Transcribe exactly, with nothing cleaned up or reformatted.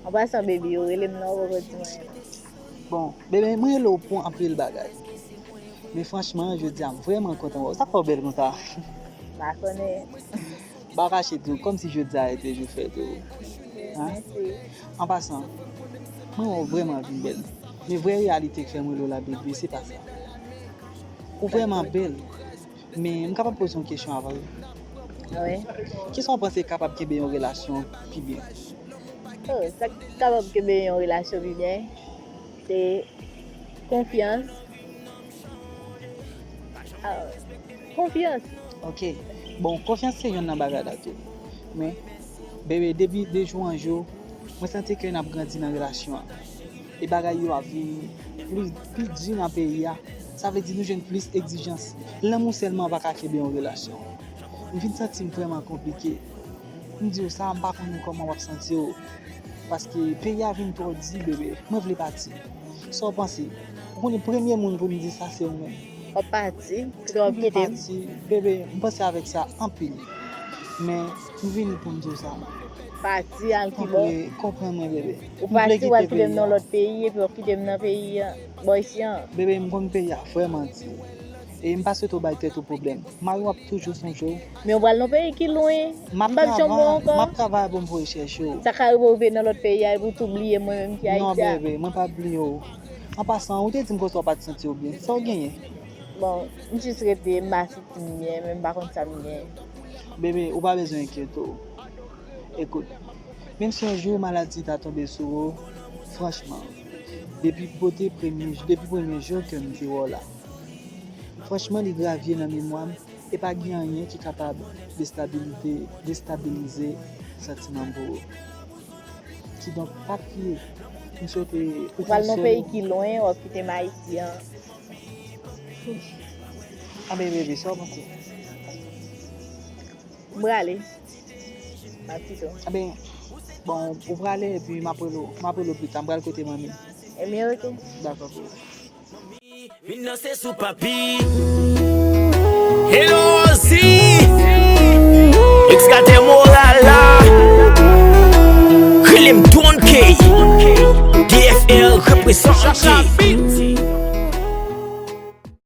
An pasan, baby, ou rele m non, ou poko di m anyen non. Bon, bebe, mwen rele w pou anpil bagay. Men franchman, jodi a, m vrèman kontan wè w. Sa fè w bèl konsa? M pa konnen. M pa kache tou, kòmsi jodi a te jou fèt ou. Hein? Mèsi. An pasan, mwen wè w vrèman vin bèl. Men vrè reyalite k fè m rele w la, bebe, se pa sa. Ou vrèman bèl. Men m kapab poze yon kesyon avè w? Wi. Kisa w panse kapab kenbe yon relasyon pi byen? Oh, sa k kapab kenbe yon relasyon pi byen, se konfyans. Ah, konfyans. Ok. Bon, konfyans se yonn nan bagay la tou. Men, bebe, depi de jou an jou, mwen santi ke n ap grandi nan relasyon an. E bagay yo ap vin pli, pi di nan peyi a. Sa vle di nou jwenn plis egzijans. Lanmou sèlman pa ka kenbe yon relasyon. M vin santi m vrèman konplike. M di w sa, m pa konnen kòman w ap santi w. Paske peyi a vin twò di, bebe. Mwen vle pati. Sa w panse? Ou konnen premye moun pou m di sa se ou menm. W ap pati? Kite w ap M vle kite m? Pati, bebe, m panse avèk sa anpil. Men, m vini pou m di w sa. Pati al ki bò? Tanpri, konprann mwen, bebe. Ou pati, w al kite m nan lòt peyi, epi w ap kite m nan peyi an, bò isi an. Bebe, m konn peyi a vrèman di. E m pa swete w bay tèt ou pwoblèm. Mari w ap toujou sonje w. Men w pral nan peyi ki lwen. M ap M p ap janm wè w travay, ankò. M ap travay pou m voye chèche w. Sa ka rive w rive nan lòt peyi a, epi w tou bliye mwen menm ki Non, Ayiti a. Bebe, mwen pa bliye w. An pasan, ou te di m konsa w pa t santi w byen. Sa w genyen? Bon, m jis rete, m pa santi m byen, men m pa konn sa m genyen. Bebe, ou pa bezwen enkyete w. Ekout, menm si yon jou maladi ta tonbe sou ou, franchman, depi pote premye, depi premye jou ke m te wè w la, franchman, li gravye nan memwa m e pa gen anyen ki kapab destabilite, destabilize santiman m pou ou. Kidonk, pa kriye. M swete ou Ou pral nan konsole peyi w. Ki lwen, w ap kite m Ayiti an. Anben, bebe, sa w panse? M prale. M ap kite w. Anben, bon, ou prale epi m ap rele w. M ap rele w pita. M pral kote manmi m. Ebyen, oke. Dakò, bebe. Vin danse sou papi. Hello, Ozzy. Ekskate moral la. Rele m Don K. D F L reprezante.